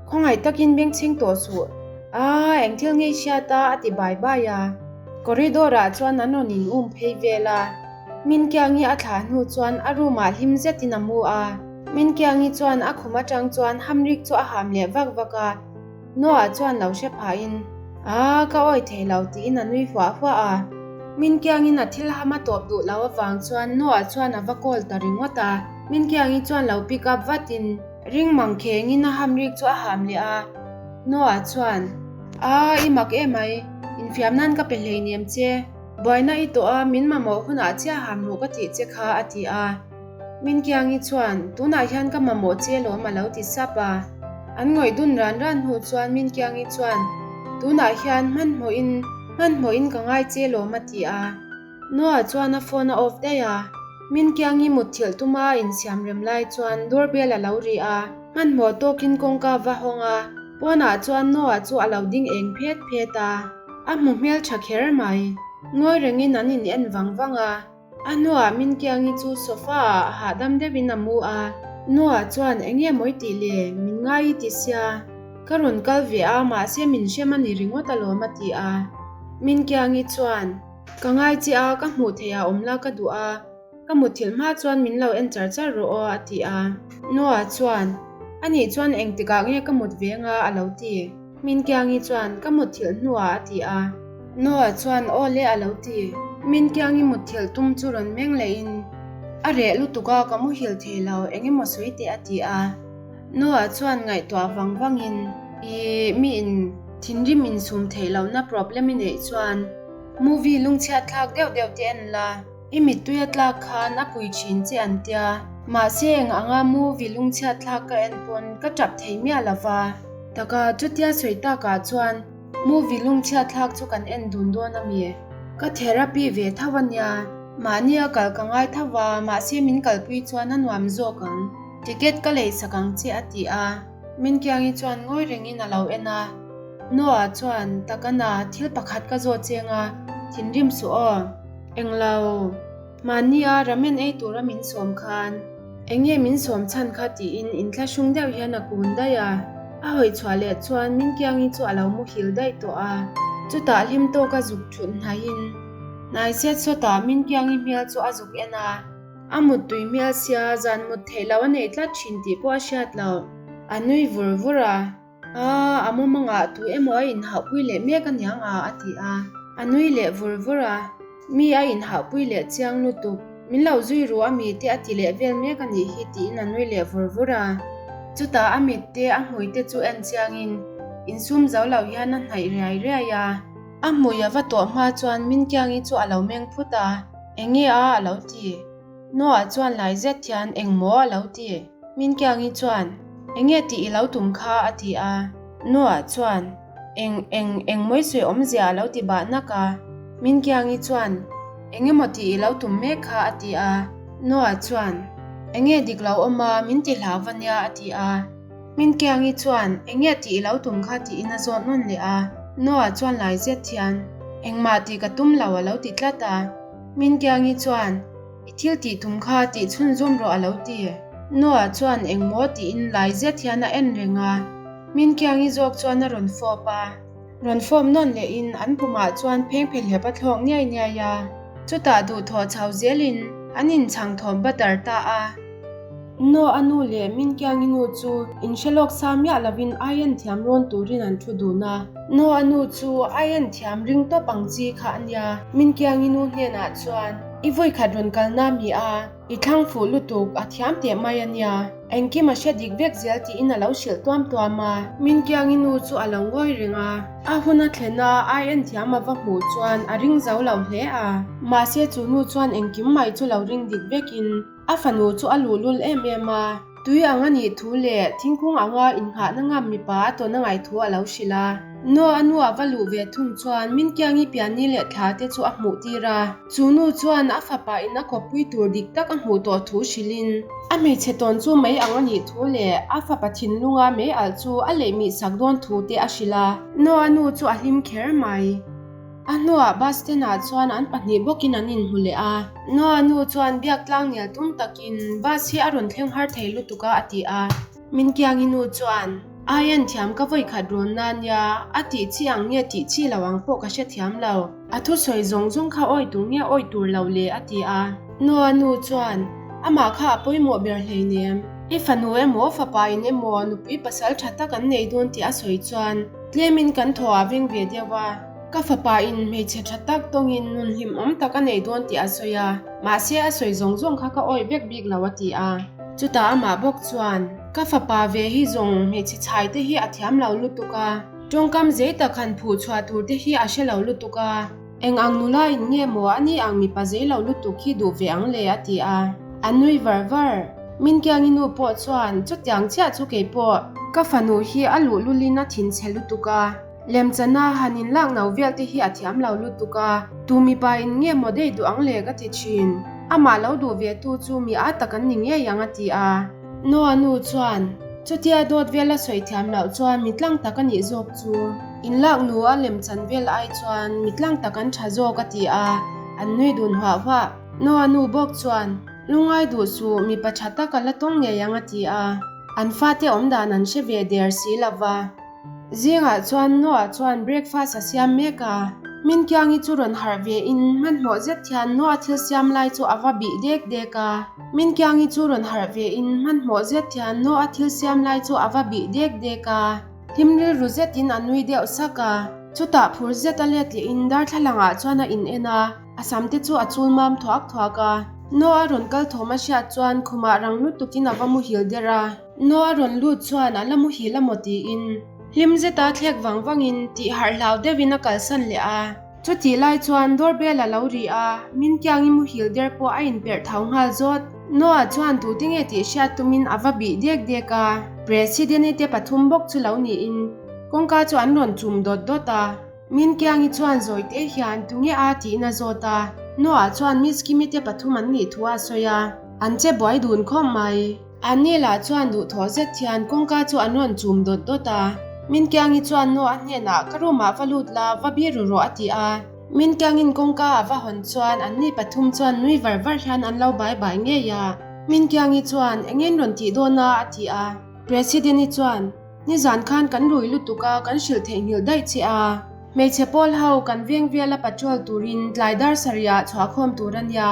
Khawngaih takin bengchheng tawh suh. Aa, eng thil nge i hriat a? a ti bai bai a. Corridor ah chuan an rawn in um phei vel a. Minkiangi a thlah hnu chuan a room ah hlim zetin a mu a. Minkiangi chuan a khum atang chuan hamrik chu a ham leh vak vak a. Noah chuan lo hre phahin, Aa, ka awi thei lo tiin a nui huah huah a. Minkiangin a thil ham a tawp duh lo avang chuan Noah chuan a va call ta ringawt a. Minkiangi chuan lo pick up vatin ring mang khengin a ham rik chu a ham leh a. Noah chuan, Aa, i mak emai, infiam nan ka pe hleinem che. Buaina i tawh a, min mamawh hunah chiah ham ruh ka tih che kha a ti a. Minkiangi chuan, Tunah hian ka mamawh che lawm a lo ti sap a. An ngawih dun ran ran hnu chuan Minkiangi chuan, Tunah hian hmanhmawhin, hmanhmawhin ka ngai che lawm a ti a. Noah chuan a phone a off daih a. Minkiangi mutthilh tuma a insiam rem lai chuan doorbell a lo ri a. Hmanhmawh tawkin kawngka va hawng a, pawnah chuan Noah chu a lo ding eng phet phet a. A hmu hmeltha kher mai. Ngawi rengin an in en vang vang a. A hnuah Minkiangi chu sofa ah a hahdam deuhin a mu a. Noah chuan eng nge mawi tih le, min ngai i ti sia. Ka rawn kal ve a, mahse min hrem a ni ringawt alawm a ti a. Minkiangi chuan, Ka ngai che a, ka hmuh theih ah awm la ka duh a, ka mutthilh hma chuan min lo en char char rawh aw a ti a. Noah chuan, Anih chuan engtikah nge ka mut ve anga a lo ti. Minkiangi chuan, Ka mutthilh hnuah a ti a. Noah chuan, Aw le a lo ti. Minkiangi mutthilh tum chu rawn meng lehin, A reh lutuk a, ka muhil thei lo, eng emaw sawi teh a ti a. Noah chuan ngaihtuah vang vangin, Ih, miin thinrim insum theih lohna problem i neih chuan movie lungchhiat thlak deuh deuh te en la. I mittui a tlak khan a pui thin che an tia. Mahse eng anga movie lungchhiat thlak ka en pawn ka tap thei miah lo va. Taka chutia sawi takah chuan movie lungchhiat thlak chu kan en dun dawn a mi? Ka therapy ve tho a nia. Mahni a kal ka ngai tho va, mahse min kalpui chuan a nuam zawk ang. Ticket ka lei sak ang che a ti a. Minkiangi chuan ngawi rengin a lo en a. Noah chuan, Takana, thil pakhat ka zawt cheng a, thinrim suh aw. Englo, mahnia ramen ei tura min sawm khan eng nge min sawm chhan kha tiin inthlahrung deuh hian a kun daih a. A hawi chhuah leh chuan Minkiangi chu a lo muhil daih tawh a. Chutah hlim tawka zuk thut hnaihin hnai set sawtah Minkiangi hmel chu a zuk en a. A muttui hmel sia zan mut theih loh a nei tlat thin tih pawh a hriat loh. A nui vur vur a. A, a mumangah tu emaw a inhauhpui leh mek aniang a, a ti a. A nui leh vur vur a. Mi a inhauhpui leh chiang lutuk. Min lo zui ru a mi te a ti leh vel mek a nih hi tiin a nui leh vur vur a. Chutah a mit te a hmui te chu en chiangin insum zo lo hian a hnaih riai riai a. A hmui a va tawh hma chuan Minkiangi chu a lo meng phut a, Enge a? a lo ti. Noah chuan lai zet hian eng maw a lo ti. Minkiangi chuan, Enge tih i lo tum kha? a ti a. Noah chuan, Eng, eng, eng mawi sawi awmzia a lo ti bah nak a. Minkiangi chuan, Eng emaw tih i lo tum mek kha? a ti a. Noah chuan, Enge dik lo awm a, min ti hlau va nia a ti a. Minkiangi chuan, Enge tih i lo tum kha? tiin a zawt nawn leh a. Noah chuan lai zet hian, Engmah tih ka tum lo a lo ti tlat a. Minkiangi chuan, I thil tih tum kha tih chhunzawm rawh a lo ti. Noah chuan engmaw tiin lai zet hian a en reng a. Minkiangi zawk chuan a rawn fawp a. Rawn fawp nawn lehin an pumah chuan phengphehlep a thlawk niai niai a. Chutah duhthawh chho zelin an inchhang thawm butter ta a. Noah a nu leh Minkiangi nu chu inhre lawk sa miah lovin Aien thiam rawn turin an thu dun a. Noah a nu chu Aien thiam ring tawp ang chi kha a nia. Minkiangi nu hnenah chuan, I vawikhat rawn kalna mi a, i thlang fuh lutuk, a thiam teh mai a nia. Engkim a hre dik vek zel tiin a lo hrilh tuam tuam a. Minkiangi nu chu a lo ngawi reng a. A hun a thlen a, Aien thiam a va hmuh chuan a ring zo lo hle a. Mahse chu nu chuan engkim mai chu lo ring dik vekin, A fanu chu a luhlul em em a, tui ang a nih thu leh thingkung anga innghahna ngam mipa a tawn a ngaih thu a lo hrilh a. Noah a nu a va luh ve thung chuan Minkiangi pianni leh thla te chu a hmuh tir a. Chu nu chuan a fapa in a kawppui tur dik tak a hmuh tawh thu hrilhin, a hmeichhe tawn chu mei ang a nih thu leh a fapa thinlunga mei alh chu a leih mih sak dawn thu te a hrilh a. Noah a nu chu a hlim kher mai. A hnuah bus stand ah chuan an pahnih bawkin an inhmu leh a. Noah nu chuan biak tlang nel tum takin bus hi a rawn thleng har thei lutuk a a ti a. Minkiangi nu chuan. Ai en thiam ka vawi khat rawn na nia, a tih chi ang nge tih chi lo ang pawh ka hrethiam lo. A thusawi zawng zawng kha awi tur nge awi tur lo le a ti a. Noah nu chuan, Amah kha a pawimawh ber hleinem. I fanu emaw fapa in emaw nupui pasal tha tak an nei dawn tih a sawi chuan tlemin kan thaw a veng ve deuh a. Ka fapa in hmeichhe tha tak tawngin nun hlimawm tak a nei dawn tih a sawi a, mahse a sawi zawng zawng kha ka awih vek bik lo a ti a. Chutah amah bawk chuan, Ka fapa ve hi zawng hmeichhe chhai te hi a thiam lo lutuk a. Tawngkam zei tak han phuh chhuah tur te hi a hre lo lutuk a, eng ang nula in nge maw a ni ang mipa zei lo lutuk hi duh ve ang le a ti a, a nui var var. Minkiangi nu pawh chuan chutiang chiah chu kei pawh ka fanu hi a luh lulin a thinchhe lutuk a, lemchana han in lak no vel te hi a thiam lo lutuk a, tu mipa in nge maw daih duh ang le ka ti thin, amah lo duh ve tu chu mi a tak an ni ngei ang a ti a. Noah nu chuan, Chutia dawt vel a sawi thiam loh chuan mi tlang tak a nih zawk chu. Inlak nu a lem chan vel ai chuan mi tlang tak an tha zawk a ti a, an nui dun huah huah. Noah nu bawk chuan, Lungngai duh suh, mipa tha tak a la tawng ngei ang a ti a, an fate awmdan an hre ve der si lo va. Zingah chuan Noah chuan breakfast a siam mek a, Minkiangi chu rawn harh ve in hmanhmawh zet hian Noah thil siam lai chu a va bih dek dek a. Minkiangi chu rawn harh ve in hmanhmawh zet hian Noah thil siam lai chu a va bih dek dek a. Hlim rilru zet in a nui deuh sak a. Chutah phur zet a let leh in darthlalang ah chuan a in en a, a sam te chu a chul mam thuak thuak a. Noah rawn kal thawm a hriat chuan khumah rang lutuk in a va muhil der a. Noah rawn lut chuan a la muhil a maw tiin hlim zeta thlek vang vangin tih harh hlau deuhin a kalsan leh a. Chutih lai chuan doorbell a lo ri a, Minkiangi muhil der pawh a inperh thau nghal zawt. Noah chuan tute nge tih hriat tumin a va bih dek dek a, President-i te pathum bawk chu lo niin kawngka chu an rawn chum dawt dawt a. Minkiangi chuan zawi te hian tunge a tiin a zawt a, Noah chuan Miss Kimi te pathum an nih thu a sawi a, an che buai dun khawp mai. Anni lah chuan duhthawh zet hian kawngka chu an rawn chum dawt dawt a. Minkiangi chuan nu a hnenah ka room ah va lut la, va bir ru rawh a ti a. Minkiangin kawngka a va hawn chuan anni pathum chuan nui var var hian an lo bai bai ngei a. Minkiangi chuan eng in rawn tih dawn a a ti a. President-i chuan Nizan khan kan rui lutuk a, kan hrilh theihnghilh daih che a. Hmeichhe pawl ho kan veng vial a patrol turin tlai dar sarih ah chhuahkhawm tur a nia.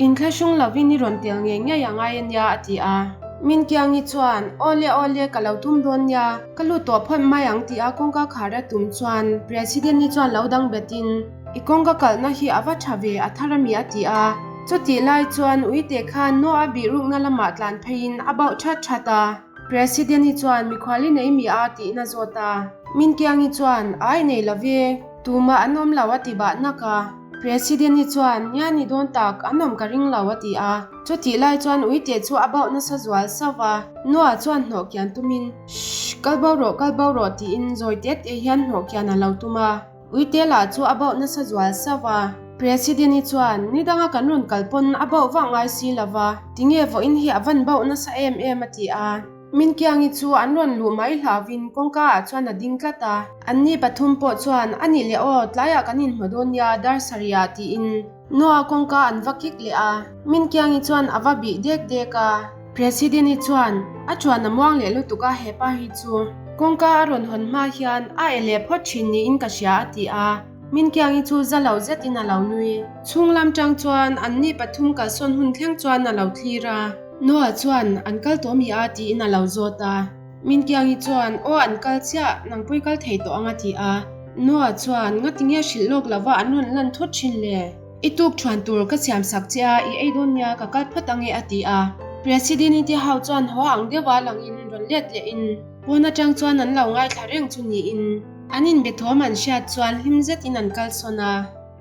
Inthlahrung lovin i rawn tel ngei ngei a ngai a nia a ti a. Minkiangi chuan, Awle awle ka lo tum dawn nia, ka lut tawh phawt mai ang ti a kawngka khar a tum chuan President-i chuan lo dang betin, I kawngka kalhna hi a va tha ve a thar a mi a ti a. Chutih lai chuan Uite khan Noah bihrukna lamah tlan pheiin a bauh that that a. President hi chuan mikhual i nei mi a tiin a zawt a. Minkiangi chuan, Ai nei lo ve, tumah an awm lo a ti bah nak a. President hi chuan, Nia ni dawn tak, an awm ka ring lo a ti a. Chutih lai chuan uite chu a bauh nasa zual sauh va. Noah chuan hnawh kian tumin, Shh, kal bo rawh, kal bo rawh tiin zawi te te hian hnawh kian a lo tum a. Uite lah chu a bauh nasa zual sauh a. President-i chuan, Ni danga kan rawn kal pawn a bauh vak ngai si lo va, tinge vawiin hi a van bauh nasa em em a ti a. Minkiangi chu an rawn luh mai hlauvin kawngka ah chuan a ding tlat a. Anni pathum pawh chuan, A nih leh aw, tlaiah kan inhmu dawn nia, dar sarih ah tiin Noah kawngka an va kik leh a. Minkiangi chuan a va bih dek dek a. President-i chuan, A chuan a muang leh lutuk a hepa hi chu. Kawngka a rawn hawn hma hian a e leh phawt thin niin ka hria a ti a. Minkiangi chu za lo zetin a lo nui. Chhung lam tang chuan anni pathum kalsawn hun thleng chuan a lo thlir a. Noah chuan, An kal tawh mi a? tiin a lo zawt a. Minkiangi chuan, Aw an kal chiah, nangpui kal thei tawh ang a ti a. Noah chuan, Ngatinge hrilh lawk lova an rawn lan thut thin le? I tuk thuan tur ka siam sak che a, i ei dawn nia, ka kal phawt ange a ti a. President-i te ho chuan haw ang deuha langin rawn let lehin pawn atang chuan an lo ngaithla reng chu niin an inbe thawm an hriat chuan hlim zetin an kalsawn a.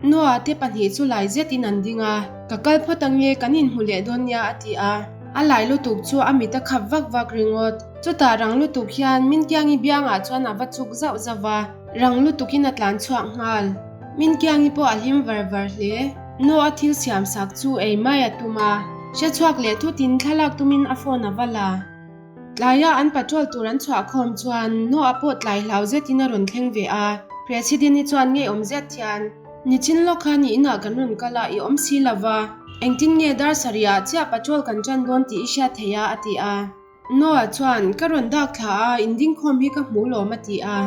Noah te pahnih chu lai zetin an ding a, ka kal phawt ange, kan inhmu leh dawn nia a ti a. A lai lutuk chu a mit a khap vak vak ringawt. Chutah rang lutuk hian Minkiangi biangah chuan a va chuk zauh zauh va. Rang lutukin a tlan chhuak nghal. Minkiangi pawh a hlim var var hle. Nu a thil siam sak chu ei mai a tum a. Hre chhuak leh thutin thlalak tumin a phone a va la. Tlaia an patrol tur an chhuah khawm chuan Noah pawh tlai hlau zetin a rawn thleng ve a. President-i chuan ngeiawm zet hian, Nichin lawk khan i inah kan rawn kal a, i awm si lo va. Engtin nge dar sarihah chiah patrol kan ṭan dawn tih i hriat theih a? a ti a. Noah chuan, Ka rawn dak thla a, in dingkhawm hi ka hmu lawm a ti a.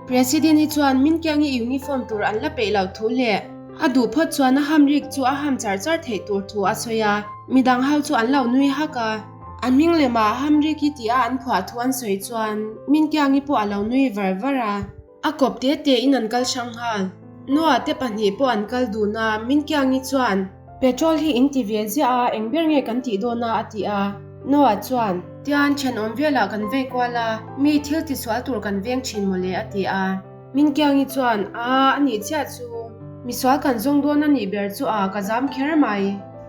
President-i chuan min kiangi uniform tur an la peih loh thu leh a duh phawt chuan a ham rik chu a ham char char theih tur thu a sawi a, midang ho chu an lo nui hak a. A hming lemah ham rik hi tia an phuah thu an sawi chuan min kiangi pawh a lo nui var var a. A kawp te te in an kal hrang nghal. Noah te pahnih pawh an kal dun a, Minkiangi chuan, Petrol hi in ti ve ziah a, eng ber nge kan tih dawn a? a ti a. Noah chuan, Tian thenawm velah kan vei kual a, mi thil tisual tur kan veng thin mawle a ti a. Minkiangi chuan, Aa, a nih chiah chu. Misual kan zawng dawn a nih ber chu a, ka zam kher mai.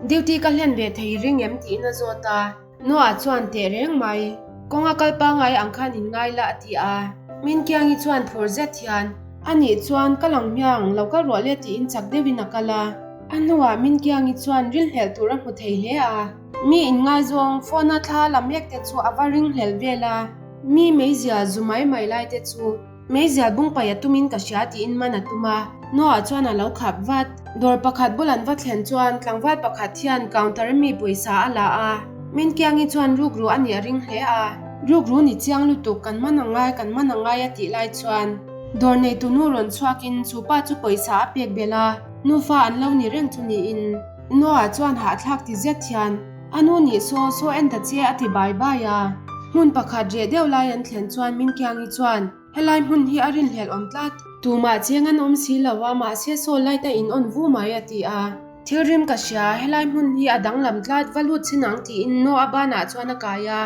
Duty ka hlen ve thei ring em? tiin a zawt a. Noah chuan teh reng mai, Kawng a kal pangai ang khan in ngai la a ti a. Minkiangi chuan phur zet hian, A nih chuan ka lang hmiang, lo kal ruah le tiin chak deuhin a kal a. A hnuah Minkiangi chuan rinhlelh tur a hmu thei hle a. Mi inngaizawng phone a thla la mek te chu a va ringhlelh vel a. Mi meizial zu mai mai lai te chu Meizial bung paih a tumin ka hria tiin man a tum a, Noah chuan a lo khap vat. Dawr pakhat bul an va thlen chuan tlangval pakhat hian counter a mi pawisa a la a, Minkiangi chuan rukru a nih a ring hle a. Rukru ni chiang lutuk, kan man a ngai, kan man a ngai a tih lai chuan dawr neitu nu rawn chhuakin chu pa chu pawisa a pek belh a, nufa an lo ni reng chu niin Noah chuan hahthlak ti zet hian a nu nih saw saw en ta che a ti bai bai a. Hmun pakhat reh deuh lai an thlen chuan Minkiangi chuan, Helai hmun hi a rinhlelh awm tlat. Tumah cheng an awm si lo a, mahse saw light a in on vu mai a ti a. Thil rim ka hria, helai hmun hi a danglam tlat, va lut chin ang tiin Noah banah chuan a kai a.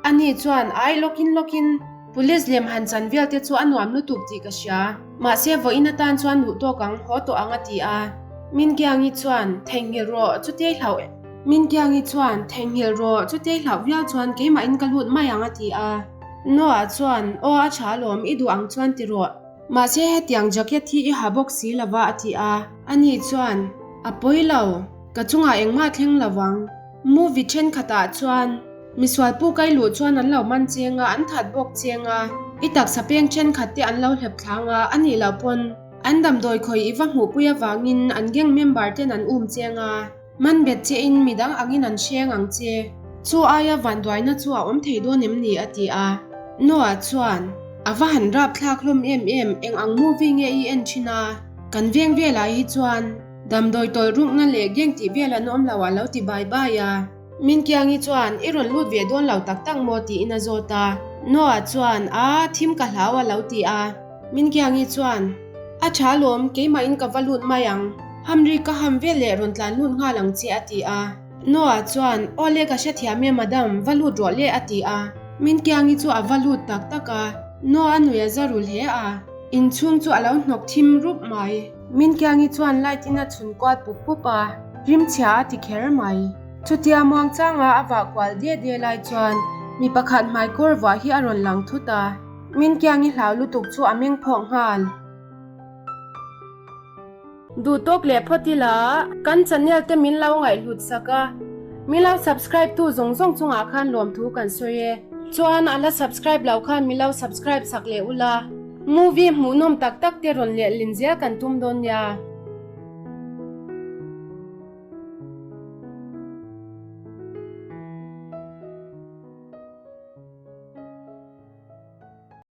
Ani chuan, Ai, lawkin lawkin, police lem han chan vel te chu a nuam lutuk tih ka hria. Mahse vawiin atan chuan luh tawk ang, haw tawh ang a ti a. Minkiangi chuan, Theihnghilh rawh, chutei hlauh. Minkiangi chuan, Theihnghilh rawh, chutei hlauh viau chuan keimahin ka lut mai ang a ti a. Noah chuan, Aw a tha alawm, i duh ang chuan ti rawh. Mahse hetiang jacket hi i ha bawk si lova a ti a. Ani chuan, A pawi lo, ka chungah engmah thleng lo vang. Movie thenkhatah chuan misual pu kai luh chuan an lo man cheng a, an that bawk cheng a, i taksa peng thenkhat te an lo hlep thlang a, a nih loh pawn an damdawi khawi i va hmuhpui avangin an gang member ten an um cheng a. Man bet che in midang angin an hreng ang che. Chu aia vanduaina chu a awm thei dawn em ni? a ti a. Noah chuan, A va han rap thlak hlawm em em, eng ang movie nge i en thin a? Kan veng velah hi chuan damdawi tawlh rukna leh gang tih vel an awm lo a lo ti bai bai a. Minkiangi chuan, I rawn lut ve dawn lo tak tak maw? tiin a zawt a. Noah chuan, Aa, thim ka hlau a lo ti a. Minkiangi chuan, A tha lawm, keimahin ka va lut mai ang. Hamri ka ham vel leh rawn tlan lut nghal ang che a ti a. Noah chuan, Aw le ka hrethiam e madam, va lut rawh le a ti a. Minkiangi chu a va lut tak tak a. Noah a nui a za ru hle a. Inchhung chu a lo hnawk thim rup mai. Minkiangi chuan light in a chhun kual pup pup a, rimchhia a ti kher mai. Chutia muangchanga a vah kual de de lai chuan mi pakhat hmaikawr vuah hi a rawn lang thut a. Minkiangi hlau lutuk chu a meng phawk nghal. Duh tawk leh phawt ila kan channel te min lo ngaihhlut sak a, min lo subscribe tu zawng zawng chungah khan lawmthu kan sawi e. Chuan a la subscribe loh khan min lo subscribe sak leh ula, movie hmuhnawm tak tak te rawn lehlin zel kan tum dawn nia.